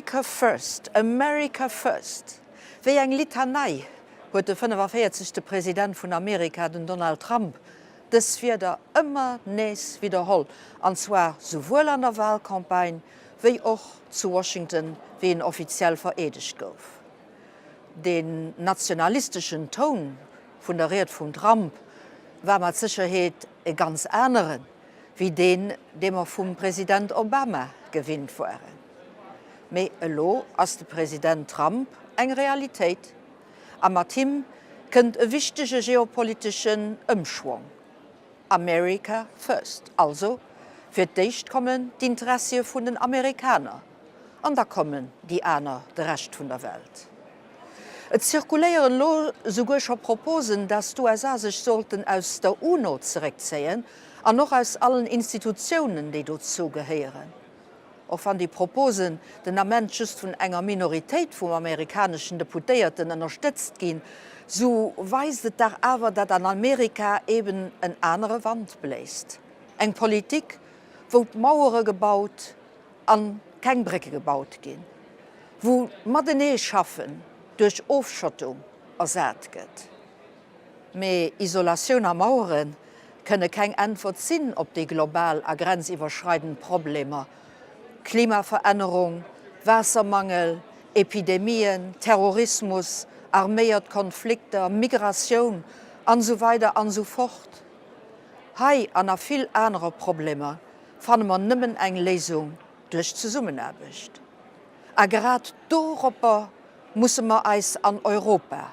America first, America first! Wéi eng Litanei huet de 45. President vun Amerika, den Donald Trump, dës Wierder ëmmer nees widderholl, an zwar souwuel an der Walcampagne wéi och zu Washington, wéi en offiziell vereedegt gouf. Deen nationalisteschen Toun vun der Ried vum Trump war mat Sécherheet e ganz aneren, wéi deen, dee mer vum President Obama gewinnt waren. Mee elo ass de President Trump eng Realitéit a mat him kënnt e wichtege geopoliteschen Ëmschwong, America first, also fir d'éischt kommen d'Interessie vun den Amerikaner an da kommen déi aner, de Rescht vun der Welt. Et zirkuléieren elo souguer scho Proposen, dass d'USA sech sollten aus der UNO zeréckzéien an och aus allen Institutiounen, déi dozou gehéieren. Och wann déi Proposen den Ament just vun enger Minoritéit vum amerikaneschen Deputéierten ënnerstëtzt ginn, sou weist et dach awer, datt an Amerika eben en anere Wand bléist. Eng Politik, wou d'Mauere gebaut an keng Brécke gebaut ginn, wou matenee schaffen duerch Ofschottung ersat gëtt. Mee Isolatioun a Mauere kënne keng Äntwert sinn op déi global a grenziwwerschreidend Problemer, Klimaverännerung, Waassermangel, Epidemien, Terrorismus, arméiert Konflikter, Migratioun an esou weider an esou fort. Hei an a vill anerer Problemer fanne mer nëmmen eng Léisung duerch Zesummenaarbecht. A grad doropper musse mer eis an Europa,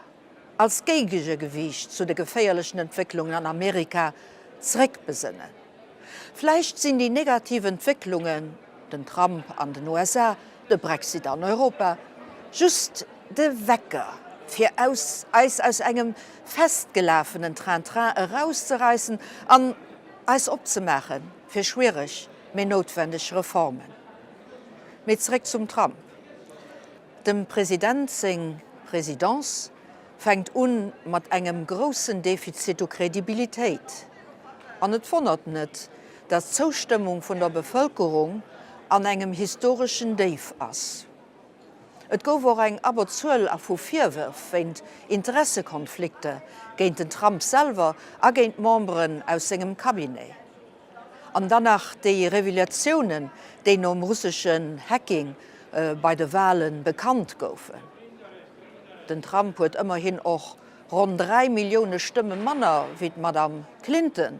als Géigegewiicht zu de geféierlechen Entwécklungen an Amerika, zréckbesënnen. Vläicht sinn déi negativ Entwécklungen, den Trump an den USA, de Brexit an Europa, just de Wecker, fir eis aus engem festgelafenen Train-train erauszeräissen an eis opzemaache fir schwiereg, mee noutwendeg Reformen. Mee zeréck zum Trump. Dem President seng Présidence fänkt un mat engem groussen Defizit u Kredibilitéit. An et wonnert net, datt d'Zoustëmmung vun der Bevëlkerung an engem historeschen Déif ass. Et gouf och eng Abberzuel a vu Virwërf wéint Interessekonflikter géint den Trump selwer a géint Memberen aus sengem Cabinet. An dann nach déi Revelatiounen, déi nom russeschen Hacking bei de Wale bekannt goufen. Den Trump huet ëmmerhin och ronn 3 Millioune Stëmme manner wéi d'Madame Clinton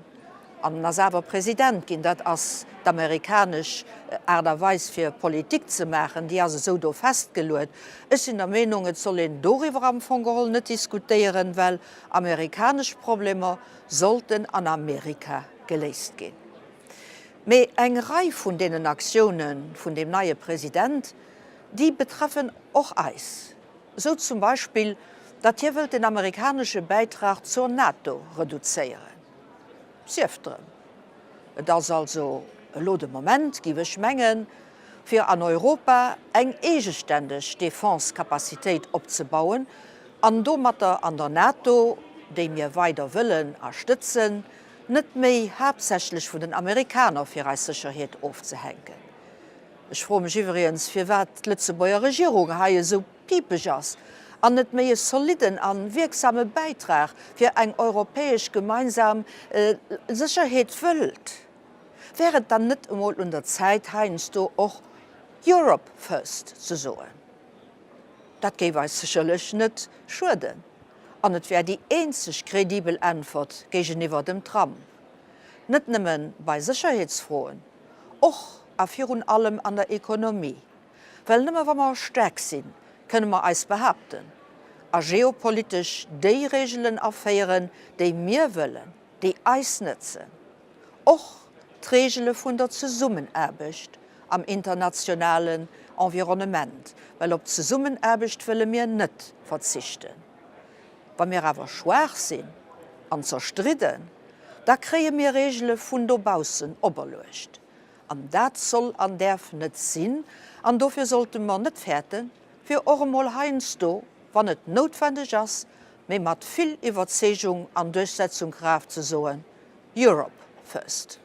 an en ass awer President ginn. Dat ass d'amerikanesch Aart a Weis fir Politik ze maachen, déi ass esou do festgeluet. Ech sinn der Meenung, et soll een doriwwer am Fong geholl net diskutéieren, well amerikanesch Problemer sollten an Amerika geléist ginn. Mee eng Rei vun deenen Aktioune vun deem neie President, déi betreffen och eis. Esou zum Beispill, datt hie wëllt den amerikanesche Bäitrag zur NATO reduzéieren. Sief drëm. Et ass also elo de Moment, giff ech mengen, fir an Europa eng eegeständeg Defense-Capacitéit opzebauen an domatter an der NATO, déi mir weider wëllen a stëtzen, net méi haaptsächlech vun den Amerikaner fir eis Sécherheet ofzehänken. Ech froe mech iwwregens, firwat d'Lëtzebuerger Regierung hei esou pipeg ass an net méi e solidden a wierksame Bäitrag fir eng europäesch gemeinsam Sécherheet wëllt. Wär et dann net emol un der Zäit, heiansdo och Europe first ze soen? Dat géif eis sécherlech net schueden an et wär déi eenzeg kredibel Äntwert géigeniwwer dem Trump. Net nëmme bei Sécherheetsfroen, och a virun allem an der Ekonomie. Well nëmme wa mer staark sinn, kënne mer eis behaapten a geopolitesch déi Reegelen aféieren, déi mir wëllen, déi eis nëtzen. Och d'Reegele vun der Zesummenaarbecht am internationalen Environnement, well op d'Zesummenaarbecht wëlle mir net verzichten. Wa mir awer schwaach sinn an zerstridden, da kréie mir Reegele vun dobaussen operluecht. An dat soll an däerf net sinn. An dofir sollte mer net fäerten, fir och emol heiansdo, wann et noutwendeg ass, mee mat vill Iwwerzeegung an Duerchsetzungkraaft ze soen, Europe first!